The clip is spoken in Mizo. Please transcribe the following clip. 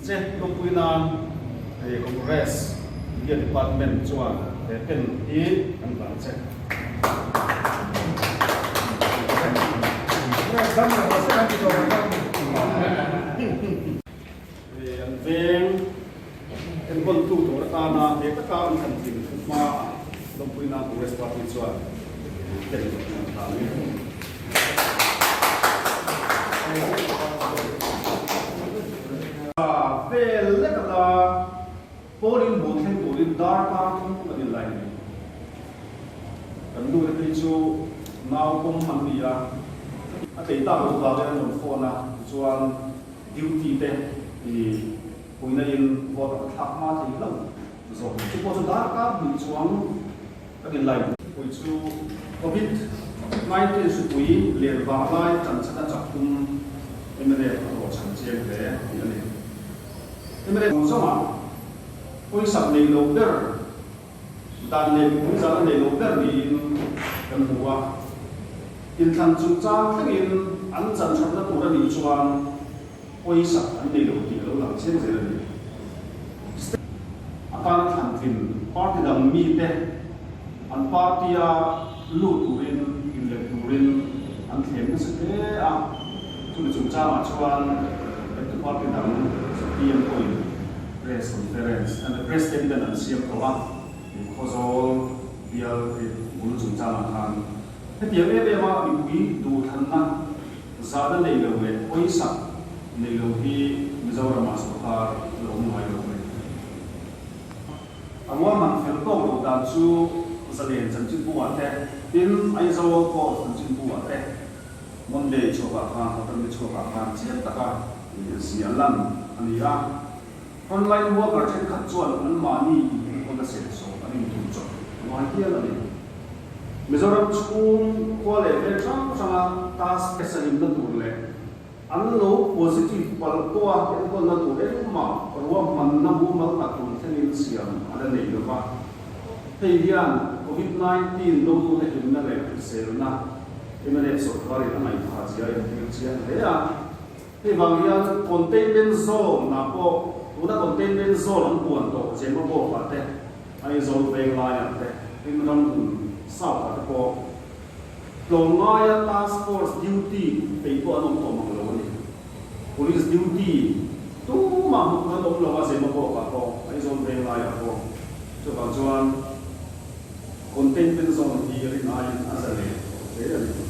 che lawmpui nan Congress Media Department chuan he pen hi kan hlan che. An veng enkawltu tur atana he taka an thlan tling hma lawmpui nan Congress Party chuan pen an hlan a ni. Vel lek anga polling booth thleng turin darkar thum kan inlai a ni. Kan nu te phei chu nau pawm an ni a, a tlei tak loh vangin an rawn phone a, tichuan duty te i puina in vote an thlak hma thei hlauh zawk. Chu pawh chu darkar hnih chuang kan inlai. Pui chu Covid 19 hripui len vang lai chanchana chak tum mla a hlawh chhan chiang hle tih a ni. Mla zawngah pawisak nei lo ber Dan leh mipui zan a nei lo ber niin kan hmu a. Inthlan chungchang thlengin an chan thatna tur a nih chuan pawisak an nei lo tih a lo lang chiang zel a ni. State atana thlan tlin party dang mite an party-a lut turin inlet turin an thlem nasa hle a. Chumi chungchangah chuan eptu party dang zpm pawhin Press conference and press statement an siam tawh a, Khawzawl bial bul chungchangah khan hetiang em em a mipui duhthlanna zahna nei lo leh pawisak nei lo hi Mizoramah sorkar la awm ngai lo a ni. A ruahman fel tawk loh dan chu Zalen chanchinbu-ah te, tin Aizawl Post chanchinbu-ah te Monday chhuakah khan, Hotel chhuakah khan chiang taka ziah lan a ni a. Frontline worker thenkhat chuan anmahni inenkawl a senso an intum chawp a ngai hial a ni. Mizoram chhung khua leh veng hrang hranga task te sahimna tur leh an lo positive palh pawha enkawlna tur engmah ruahmanna mumal tak tun thlengin siam a la nei lova. Hei hian Covid 19 dotute hlimna leh hriselna mnf sawrkarin a ngaihthah zia a intir chiang hle a. Hei vang hian containment zone ah pawh tuna containment zone an puan tawh Zemabawk ah te, Aizawl Venglai ah te, tin Ramhmun South ah te pawh tlawmngaia task force duty peih pawh an awm tawh mang lo a ni. Police duty tumah hmuh tur an awm lo a Zemabawk ah pawh, Aizawl Venglai ah pawh. Chuvang chuan containment zone hi rin aiin a za leh hle a ni.